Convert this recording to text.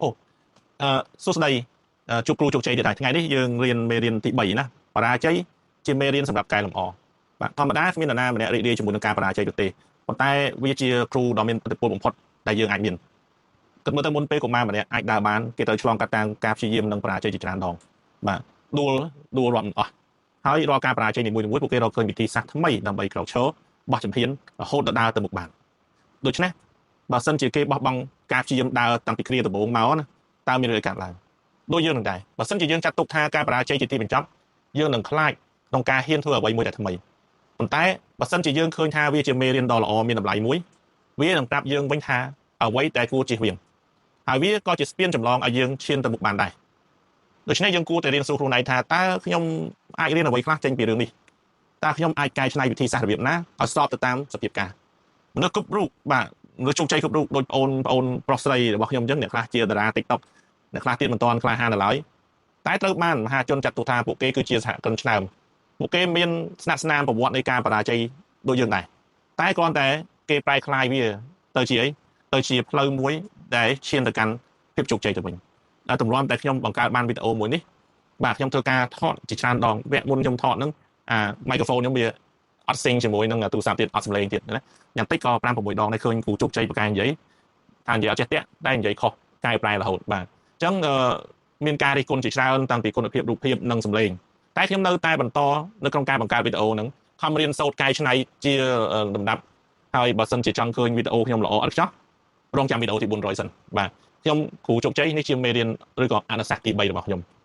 អូអឺសួស្តីជួបគ្រូជោគជ័យទៀតហើយថ្ងៃនេះយើងរៀនមេរៀនទី3ណាបរាជ័យជាមេរៀនសម្រាប់កែលម្អបាទធម្មតាគ្មាននរណាម្នាក់រីករាយជាមួយនឹងការបរាជ័យនោះទេប៉ុន្តែវាជាគ្រូដ៏មានឥទ្ធិពលបំផុតដែលយើងអាចមានគិតមើលទៅមុនពេលកុមារម្នាក់អាចដើរបានគេត្រូវឆ្លងកាត់តាមការព្យាយាមនិងបរាជ័យជាច្រើនដងបាទដួលដួលរាប់មិនអស់ហើយរាល់ការបរាជ័យនីមួយៗពួកគេរកឃើញវិធីសាស្ត្រថ្មីដើម្បីក្រោកឈរបោះជំហានរហូតដល់ដើរទៅមុខបានដូច្នេះបើសិនជាគេបោះបង់ការព្យាយាមដើរតាំងពីគ្រាដំបូងមកណាតើមានរឿងអីកើតឡើងដូចយើងនឹងដែរបើសិនជាយើងចាត់ទុកថាការបរាជ័យជាទីបញ្ចប់យើងនឹងខ្លាចក្នុងការហ៊ានធ្វើអ្វីមួយដែលថ្មីប៉ុន្តែបើសិនជាយើងឃើញថាវាជាមេរៀនដ៏ល្អមានតម្លៃមួយវានឹងប្រាប់យើងវិញថាអ្វីដែលគួរជៀសវាងហើយវាក៏ជាស្ពានចម្លងឲ្យយើងឈានទៅមុខបានដែរដូច្នេះយើងគួរតែរៀនសួរខ្លួនឯងថាតើខ្ញុំអាចរៀនអ្វីខ្លះចេញពីរឿងនេះតើខ្ញុំអាចកែច្នៃវិធីសាស្ត្ររបៀបណាឲ្យស្របទៅតាមសភាពការមនុស្សគ្រប់រូបបាទមនុស្សជោគជ័យគ្រប់រូបដូចបងប្អូនប្រុសស្រីរបស់ខ្ញុំអញ្ចឹងអ្នកខ្លះជាតារា TikTok អ្នកខ្លះទៀតមិនទាន់ក្លាហាននៅឡើយតែត្រូវបានមហាជនចាត់ទុកថាពួកគេគឺជាសហគ្រិនឆ្នើមពួកគេមានស្នាក់ស្នាមប្រវត្តិនៃការបរាជ័យដូចយើងដែរតែគ្រាន់តែគេប្រែក្លាយវាទៅជាអីទៅជាផ្លូវមួយដែលឈានទៅកាន់ភាពជោគជ័យទៅវិញដែលទម្រាំតែខ្ញុំបង្កើតបានវីដេអូមួយនេះបាទខ្ញុំធ្វើការថតជាច្រើនដងវគ្គមុនខ្ញុំថតហ្នឹងអាមីក្រូហ្វូនខ្ញុំវាអត់ sync ជាមួយនឹងទូរស័ព្ទទៀតអត់សំឡេងទៀតណាយ៉ាងតិចក៏5 6ដងដែរឃើញគ្រូជោគជ័យបកកែនិយាយថានិយាយអត់ចេះតាក់តែនិយាយខុសកែប្រែរហូតបាទអញ្ចឹងមានការរិះគន់ជាច្រើនតាំងពីគុណភាពរូបភាពនិងសំឡេងតែខ្ញុំនៅតែបន្តនៅក្នុងការបង្កើតវីដេអូហ្នឹងខំរៀនសូត្រកែច្នៃជាលំដាប់ហើយបើសិនជាចង់ឃើញវីដេអូខ្ញុំល្អឥតខ្ចោះរងចាំវីដេអូទី400សិនបាទខ្ញុំគ្រូជោគជ័យនេះជាមេរៀនឬក៏អនុសាសន៍ទី3របស់ខ្ញុំ។